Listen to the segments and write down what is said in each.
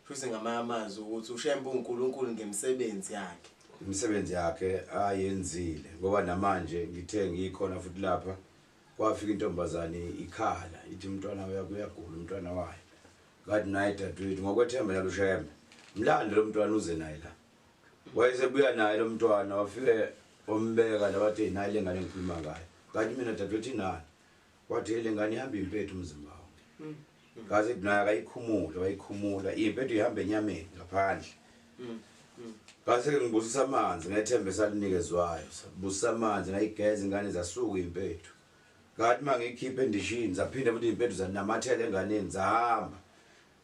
Futhi ngamanye amazwi ukuthi uShembe uNkulunkulu ngemisebenzi yakhe. Imisebenzi yakhe ayenzile ngoba namanje ngithe ngikhona futhi lapha kwafika intombazane ikhala ithi umntwana wakhe uyagula umntwana wayo. Ngathi naye dadewethu ngokwethemba lalo Shembe mlando lo mntwana uze naye la. Wayesebuya naye lo mntwana wafike wambeka la wathi naye le ngane ngikhuluma ngayo. Ngathi mina dadewethu inani? Wathi le ngane ihamba impethu umzimba wonke. Ngaze naye akayikhumule wayikhumula impethu ihamba enyameni ngaphandle. Ngase ngibusisa amanzi ngethemba esalinikezwayo. Sabusisa amanzi ngayigeza ingane zasuka impethu. Ngathi mangikhiphe endishini zaphinde futhi impethu zanamathela enganeni zahamba.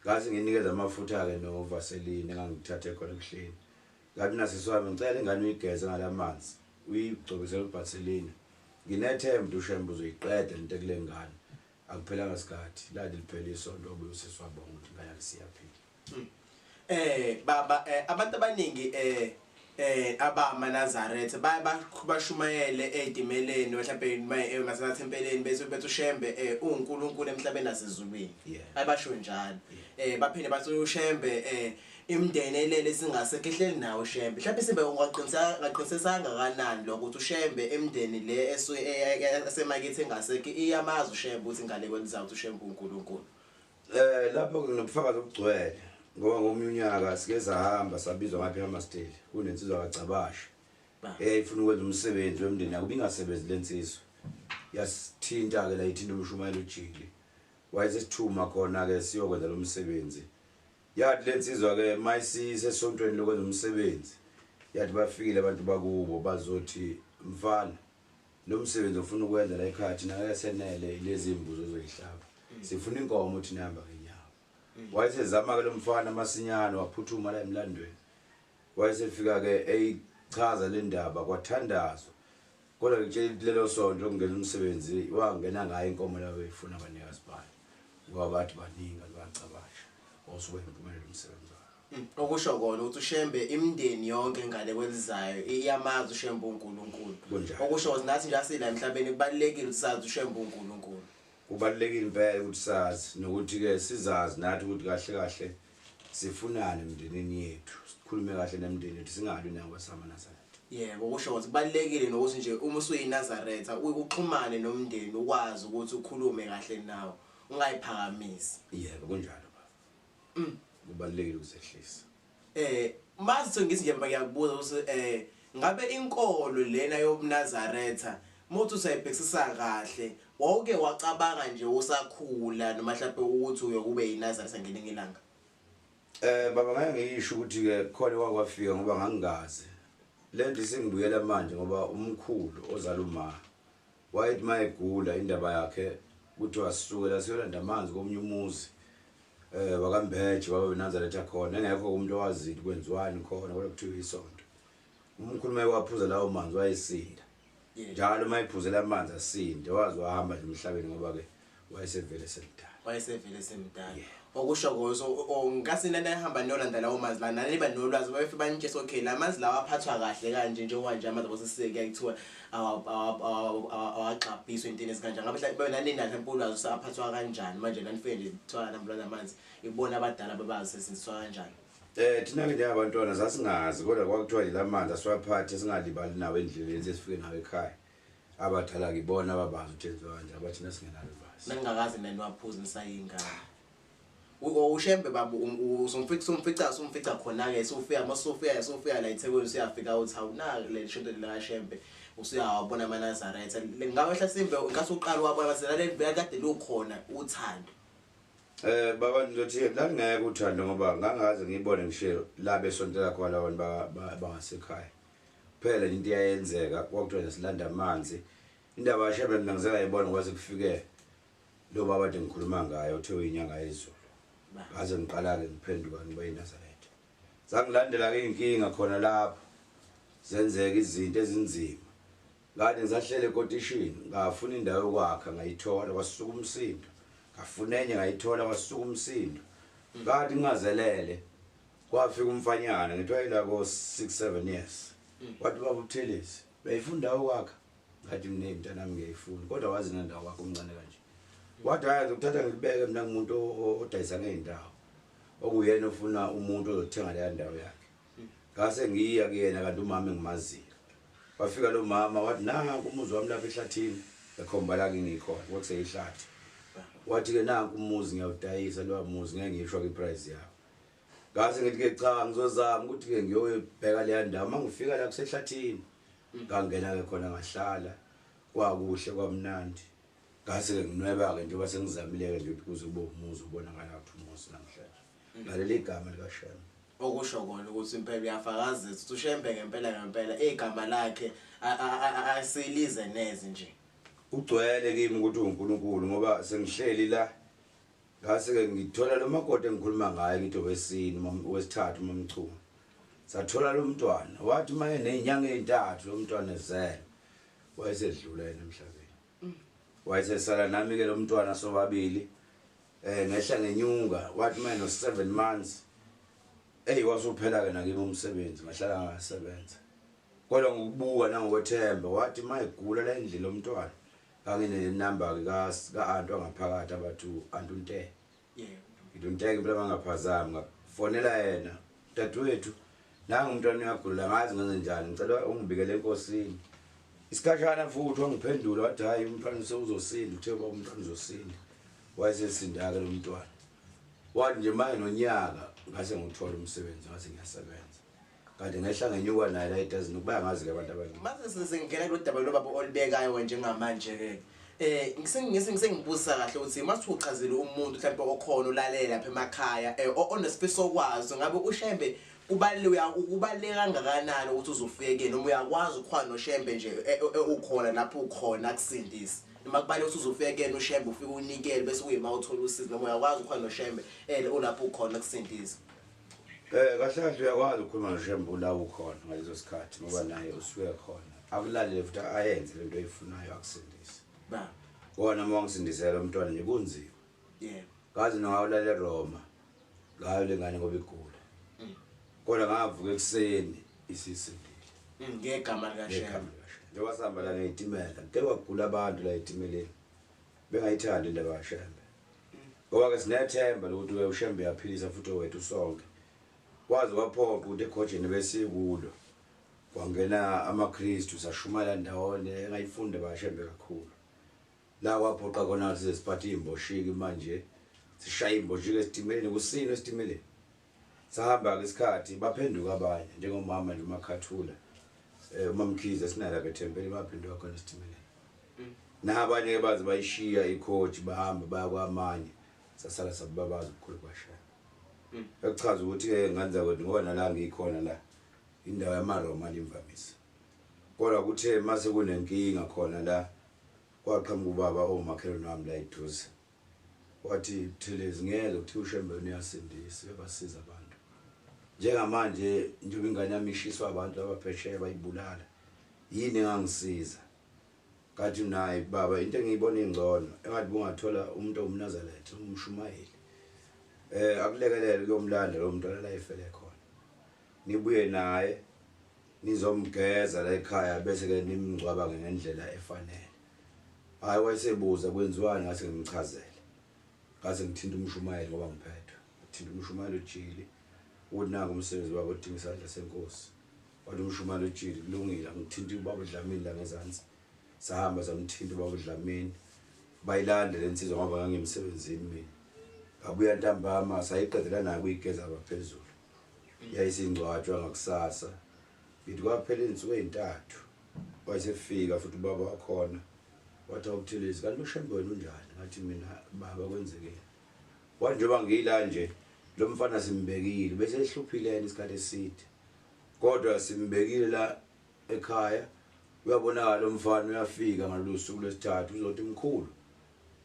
Ngase nginikeza amafutha ke no Vaseline engangithathe khona ekuhleni. Ngathi mina sisi wami ngicela ingane uyigeze ngalamanzi uyigcobise uVaseline. Nginethemba ukuthi uShembe uzoyiqeda lento kule ngane. Akuphelanga sikhathi ladi liphela isonto obuye usisi wabonga ukuthi ingane yakhe siyaphila. Baba abantu abaningi abamaNazaretha baye bashumayele ey'timeleni mhlawumbe emathempeleni bese bethi uShembe uNkulunkulu emhlabeni nasezulwini. Ayibasho njalo. Baphinde bathi uShembe imindeni elele singasekho ehleli nawo uShembe. Mhlawumbe sibe ungaqinisa ngaqinisa kangakanani lokho ukuthi uShembe emndeni le esuke esemakithi engasekho iyamazi uShembe ukuthi ngale kwelizayo ukuthi uShembe uNkulunkulu. Lapho nginobufakazi obugcwele ngoba ngomunye unyaka sike sahamba sabizwa ngapha eHammarsdale kunensizwa kaCabashe eyayifuna ukwenza umsebenzi wemndeni yakuba ingasebenzi lensizwa yasithinta ke la ithinta umshumayelo uJili wayesesithuma khona ke siyokwenza lo msebenzi. Yathi lensizwa ke mayisisesontweni lokwenza umsebenzi yathi bafikile abantu bakubo bazothi mfana lo msebenzi ofuna ukwenza la ekhaya thina ngeke senele lezi mbuzo ozoyihlaba sifuna inkomo uthi nihamba ngenyawo. Wayesezama ke lo mfana masinyane waphuthuma la emlandweni. Wayesefika ke eyichaza le ndaba kwathandazwa. Kodwa ngitshela lelo sonto lokungena umsebenzi wangena ngayo inkomo lawo efuna abanikazi bayo. Ngoba bathi baningi abacabasha osuke impumelelo umsebenzi wakhe. Okusho kona ukuthi uShembe imindeni yonke ngale kwelizayo iyamazi uShembe uNkulunkulu. Okusho ukuthi nathi nje asila emhlabeni kubalulekile ukuthi sazi uShembe uNkulunkulu. Kubalulekile impela ukuthi sazi nokuthi ke sizazi nathi ukuthi kahle kahle sifunani emndenini yethu. Sikhulume kahle nemndeni yethu singalwi nawo samaNazaretha. Yebo, okusho ukuthi kubalulekile nokuthi nje uma usuyiNazaretha uxhumane nomndeni ukwazi ukuthi ukhulume kahle nawo ungayiphakamisi. Yebo, kunjalo baba. Kubalulekile ukuzehlisa. Mase ngithi nje ngiyakubuza ukuthi ngabe inkolo lena yobuNazaretha muthi usayibhekisisa kahle wawuke wacabanga nje usakhula noma mhlawumbe ukuthi uyokube yiNazaretha ngelinye ilanga? Baba ngeke ngisho ukuthi ke khona kwakwafika ngoba ngangingazi. Lento isingibuyela manje ngoba umkhulu ozala uma wayethi mayegula indaba yakhe kuthiwa sisukela siyolanda amanzi komunye umuzi wakaMbeje wabe weNazaretha khona engekho umuntu owazi kwenziwani khona kodwa kuthiwa isonto. Umkhulu maye waphuza lawo manzi wayesinda. Njalo mayephuzela amanzi asinde waze wahamba nje emhlabeni ngoba ke wayesevele semdala. Wayesevele semdala. Okusho koso ngase nana ehamba nolanda lawo manzi la nani ba nolwazi bayofika banitshela okay la manzi lawa aphathwa kahle kanje njengoba nje amanzi abosiseke kuthiwa awagxabhiswe intini esikanje ngabe mhlawumbe nani nathi ulwazi usaphathwa kanjani manje nanifike nje kuthiwa nambulana amanzi ibona abadala babazi sesiziswa kanjani. Thina ke njengabantwana sasingazi kodwa kwakuthiwa nje lamanzi asiwaphathe singalibali nawo endleleni sesifike nawo ekhaya. Abadala ngibona ababazi ukuthi enziwa kanjani abathina singenalo ulwazi. Nangingakaze naniwaphuza nisayingane. UShembe baba usumfica khona ke sufika masufika sufika la eThekwini usuyafika uthi awunaka le shonto la Shembe usuyawabona amaNazaretha. Ngabe hlasimbe ngathi uqala wabona baselale kade lukhona uthando. Baba ngizothi lalingeke uthando ngoba ngangaze ngibone ngisho la besontela khona abantu bangasekhaya. Phela into iyayenzeka kwakuthiwa silanda amanzi. Indaba kaShembe mina ngizeka ngayibona ngoba sekufike lo baba kade ngikhuluma ngayo uthe uyinyanga yezulu. Ngaze ngiqala ke ngiphenduka ngiba yiNazaretha. Zangilandela ke inkinga khona lapho. Zenzeka izinto ezinzima. Ngathi ngisahlele ekotishini ngafuna indawo yokwakha ngayithola kwasuka umsindo. Ngafuna enye ngayithola kwasuka umsindo. Ngathi ngingazelele kwafika umfanyana ngithi wayela ko 6 7 years. Wathi baba uButhelezi uyayifuna indawo yokwakha? Ngathi mina mntanami ngiyayifuna kodwa wazi nendawo yakho omncane kanje. Wathi hayi ngizokuthatha ngikubeke mina ngumuntu odayisa ngey'ndawo. Okuyena ofuna umuntu ozothenga leya ndawo yakhe. Ngase ngiya kuyena kanti umama engimaziyo. Wafika lo mama wathi nanku umuzi wami lapha ehlathini, ekhomba la ngikhona, kwakuseyihlathi. Wathi ke nanku umuzi ngiyawudayisa lowa muzi, ngeke ngisho ke-price yawo. Ngase ngithi ke cha, ngizozama ukuthi ke ngiyoyibheka leya ndawo. Mangifika la kusehlathini, ngangena ke khona ngahlala, kwakuhle kwamnandi. Ngase ke nginweba ke njengoba sengizamile ke nje ukuthi kuze kube umuzi ubonakala ukuthi umuzi namhlanje. Ngaleli igama likaShembe. Okusho kona ukuthi impela uyafakazisa ukuthi uShembe ngempela ngempela igama lakhe asilize neze nje. Ugcwele kimi ukuthi uNkulunkulu ngoba sengihleli la, ngase ke ngithola lo makoti engikhuluma ngaye, ngithi owesine owesithathu uMamchunu. Sathola lo mntwana, wathi maye nezinyanga ezintathu lo mntwana ezelwe, wayesedlula yena emhlabeni. Wayesesala nami ke lo mntwana sobabili, ngehla ngenyuka, wathi maye no 7 months ey wasuphela ke nakimi umsebenzi, ngahlala ngasebenza. Kodwa ngokubuka nangokwethemba, wathi mayegula la endlini lo mntwana, nganginenamba ke ka-antu angaphakathi abathi u-antu Nte. Ngithi uNte impela bangaphazami, ngafonela yena, dadewethu nangu umntwana uyagula, ngazi ngenze njani, ngicela ungibikele enkosini. Isikhashana futhi wangiphendula wathi hayi umntwana sewuzosinda, uthe baba umntwana uzosinda. Wayesesinda-ke lo mntwana. Wathi nje maye nonyaka ngase ngithola umsebenzi, ngase ngiyasebenza. Kanti ngehla ngenyuka naye la edazini, ukuba ngazi-ke abantu abaningi. Mase singena kulolu daba lobaba olubekayo njengamanje-ke. Ngisengibuza kahle ukuthi mase uchazile umuntu mhlawumbe okhona ulalela lapha emakhaya, onesifiso sokwazi ngabe uShembe kubaluleke kangakanani ukuthi uzofike noma uyakwazi ukukhona noShembe nje ukhona lapho ukhona akusindise. Noma kubaluleke ukuthi uzofike kuyena uShembe ufike unikele bese kuyima uthola usizo, noma uyakwazi ukukhona noShembe ulapho ukhona akusindise. Kahle kahle uyakwazi ukukhuluma noShembe ula ukhona ngaleso sikhathi ngoba naye usuke khona. Akulalele futhi ayenze lento oyifunayo akusindise. Ba. Wona uma wangisindisela umntwana nje kunzima. Ngazi nongawulala eRoma. Ngayo lengane ngoba igula. Kodwa ngavuka ekuseni isisindile. Ngegama likaShembe. Ngegama likaShembe. Njengoba sihamba la ngezitimela, ngike kwagula abantu la ezitimeleni. Bengayithandi indaba kaShembe. Ngoba ke sinethemba lokuthi uShembe uyaphilisa futhi owethu sonke. Kwaze kwaphoqa ukuthi ekhojeni besikulo kwangena amaKristu, sashumayela ndawonye, engayifunda baShembe kakhulu. La kwaphoqa khona ukuthi siphathe imboshiki manje, sishaye imboshiki esitimeleni, kusino esitimeleni. Sahamba ke isikhathi baphenduka abanye njengomama nje uMakhathula, uMamkhize esinala lapha ethempelini, baphenduka khona esitimeleni. Nabanye ke baze bayishiya ikhoji bahamba baya kwamanye, sasala sababaza ubukhulu kwaShembe. Ekuchaza ukuthi ke nganza kwethu ngoba nala ngikhona la indawo yamaRoma limvamisa. Kodwa kuthe mase kunenkinga khona la kwaqhamuka ubaba omakhelwane wami la eduze. Wathi Buthelezi ngeke uthi uShembe uyasindisa uyabasiza abantu. Njengamanje njengoba ingane yami ishiswa abantu abaphesheya bayibulala, yini engangisiza? Ngathi naye baba into engiyibona ingcono engathi bungathola umuntu owumNazaretha umshumayeli, akulekelele kuyomlanda lo mntwana la efele khona, nibuye naye nizomgeza la ekhaya bese ke nimngcwaba ngendlela efanele. Hayi wayesebuza kwenziwani, ngase ngimchazele, ngase ngithinta umshumayeli ngoba ngiphethwe, ngithinta umshumayeli uJili ukuthi nangu umsebenzi wabo odinga isandla senkosi. Wathi umshumayeli uJili kulungile, ngithinta ubaba uDlamini la ngezansi. Sahamba samthinta ubaba uDlamini, bayilande le nsizwa ngoba ngangimsebenzini mina. Ngabuya ntambama sayiqedela nayo kuyigeza ngaphezulu, yayisingcwatshwa ngakusasa. Ngithi kwaphela izinsuku ezintathu wayesefika futhi ubaba wakhona, wathi awuButhelezi kanti uShembe wena unjani? Ngathi mina baba kwenzekeni? Wathi njengoba ngila nje lo mfana simbekile, bese ehluphile yena isikhathi eside, kodwa simbekile la ekhaya, uyabonakala lo mfana uyafika ngalolu suku lwesithathu uzothi mkhulu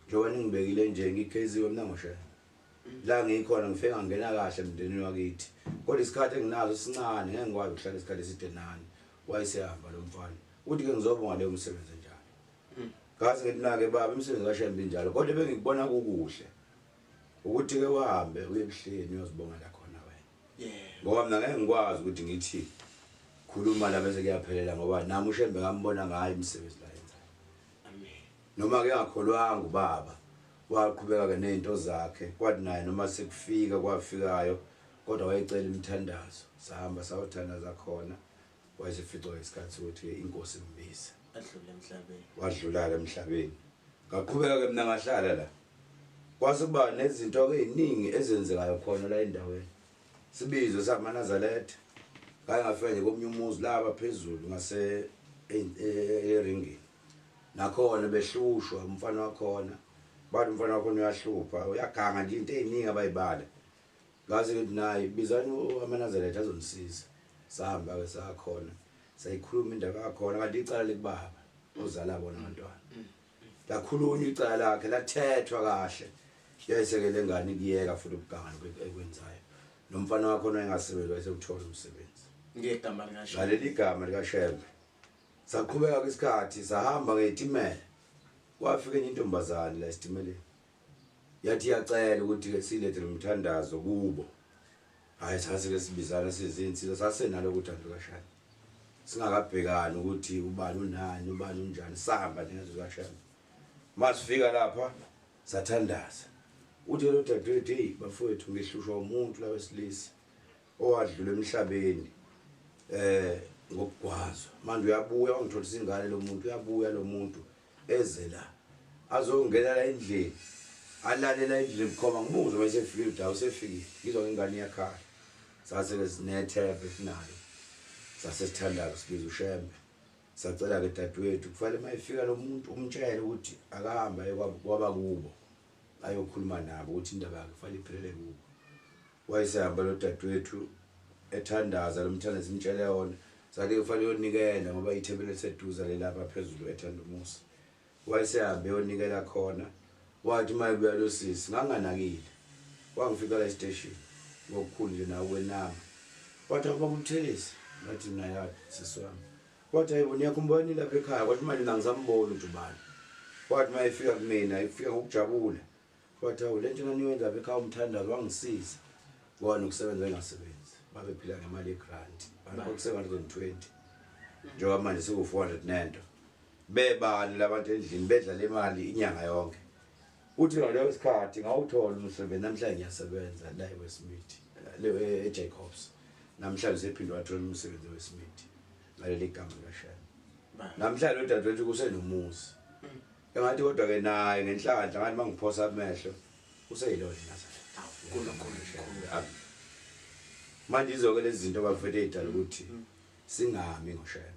njengoba ningibekile nje ngigeziwe mina ngoShembe la ngikhona, ngifike ngangena kahle emndenini wakithi, kodwa isikhathi enginaso sincane, ngeke ngikwazi ukuhlala isikhathi eside nani. Wayesehamba lo mfana, uthi ke ngizobonga leyo msebenzi enjalo. Ngaze ngithi na ke baba imisebenzi kaShembe injalo, kodwa bengikubona kukuhle ukuthi ke uhambe uye ebuhleni uyozibongela khona wena. Ngoba mina ngeke ngikwazi ukuthi ngithi khuluma la bese kuyaphelela, ngoba nami uShembe ngambona ngayo imisebenzi la yenzayo. Amen. Noma ke ngakholwanga ubaba, Waqhubeka-ke ney'nto zakhe, kwathi naye noma sekufika kwafikayo kodwa wayecela imithandazo. Sahamba sayothandaza khona, wayeseficwa isikhathi sokuthi inkosi imbize. Adlule emhlabeni. Wadlula-ke emhlabeni. Ngaqhubeka-ke mina ngahlala la. Kwase kuba nezinto-ke ey'ningi ezenzekayo khona la endaweni. Sibizwe samaNazaretha. Ngake ngafika nje komunye umuzi laba phezulu ngase eringini. Nakhona behlushwa umfana wakhona. Bathi umfana wakhona uyahlupha, uyaganga nje into ey'ningi abayibala. Ngaze ngithi naye bizani amaNazaretha azonisiza. Sahamba-ke sakhona. Sayikhuluma indaba yakhona kanti icala likubaba ozala bona abantwana. Lakhulunywa icala lakhe lathethwa kahle. Yayiseke lengane kuyeka futhi ukuganga lokhu ekwenzayo. Nomfana wakhona wayengasebenzi wayesekuthola umsebenzi. Ngegama likaShembe. Ngaleli gama likaShembe. Saqhubeka isikhathi sahamba ngetimela. Kwafika enye intombazane la esitimeleni. Yathi iyacela ukuthi ke silethe lo mthandazo kubo. Hayi sase ke sibizana sizinsizwa sasenalo uthando kaShembe. Singakabhekani ukuthi ubani unani ubani unjani sahamba nje kaShembe. Masifika lapha sathandaza. Uthi lo dadewethu hey bafowethu ngihlushwa umuntu la wesilisa owadlula emhlabeni ngokugwazwa. Manje uyabuya wangitholisa ingane lo muntu uyabuya lo muntu eze la azongena la endlini alalela endlini bukhoma ngimuzwe mase efikile udawu usefikile ngizwa ingane iyakhala. Sase ke sinethemba esinalo sase sithandaza sibiza uShembe. Sacela ke dadewethu kufanele mayifika lo muntu umtshele ukuthi akahamba aye kwaba kubo ayokhuluma nabo ukuthi indaba yakhe kufanele iphelele kubo. Wayesehamba lo dadewethu ethandaza lo mthandazo simtshele yona. Sathi kufanele uyonikela ngoba ithempeli liseduze lelapha phezulu eThandumusa. Wayesehambe eyonikela khona. Wathi uma ebuya lo sisi nganganakile. Wangifika la estation ngokukhulu nje nawe kwenama. Wathi awubaba uButhelezi. Ngathi mina ya sisi wami. Wathi hayibo niyakhumbula yini lapha ekhaya? Kwathi manje mina ngisamboni ukuthi ubani. Wathi uma efika kumina efika ngokujabula. Wathi hawu le nto naniyenza lapha ekhaya umthandazo wangisiza. Ngoba nokusebenza engasebenzi. Babephila ngemali yegrant. Kwaku-720. Njengoba manje seku-400 nento. Bebani labantu endlini bedla le mali inyanga yonke. Uthi ngaleyo sikhathi ngawuthola umsebenzi namhlanje ngiyasebenza la eWestmead le eJacobs. Namhlanje sephinde wathola umsebenzi eWestmead ngaleli gama likaShembe. Namhlanje lo dadewethu kusenomuzi. Engathi kodwa ke naye ngenhlanhla ngathi mangiphosa amehlo useyilona iNazaretha. uNkulunkulu. Amen. Manje izoke lezi zinto bafethu ey'dala ukuthi singami ngoShembe.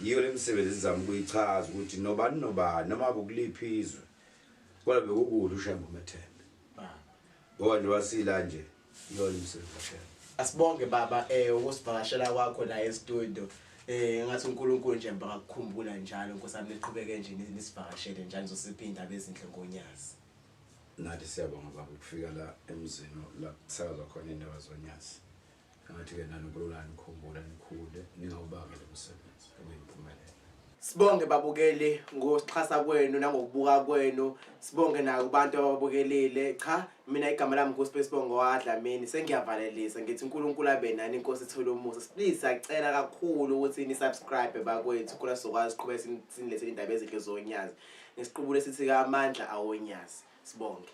Yiyo le misebenzi sizama ukuyichaza ukuthi nobani nobani noma bukuliphi izwe kodwa bekukuhle uShembe umethembe. Ngoba nje wasila nje iyona imisebenzi kaShembe. Asibonge baba ukusivakashela kwakho la e-studio. Ngathi uNkulunkulu nje bangakukhumbula njalo Nkosi yami niqhubeke nje nisivakashele njalo nizosipha indaba ezinhle ngoNyazi. Nathi siyabonga baba ukufika la emzini la kusakazwa khona indaba zoNyazi. Ngathi ke nani uNkulunkulu anikhumbule nikhule ningawubambi lo msebenzi ubeyimpumelelo. Sibonge babukeli ngokuxhasa kwenu nangokubuka kwenu. Sibonge nakubantu ababukelile. Cha mina igama lami nguSibongo waDlamini sengiyavalelisa ngithi uNkulunkulu abe nani inkosi ithole umusa. Please siyacela kakhulu ukuthi ni subscribe bakwethu khona sizokwazi siqhubeke sinilethele indaba ezinhle zoNyazi. Nesiqubulo esithi amandla awonyazi. Sibonge.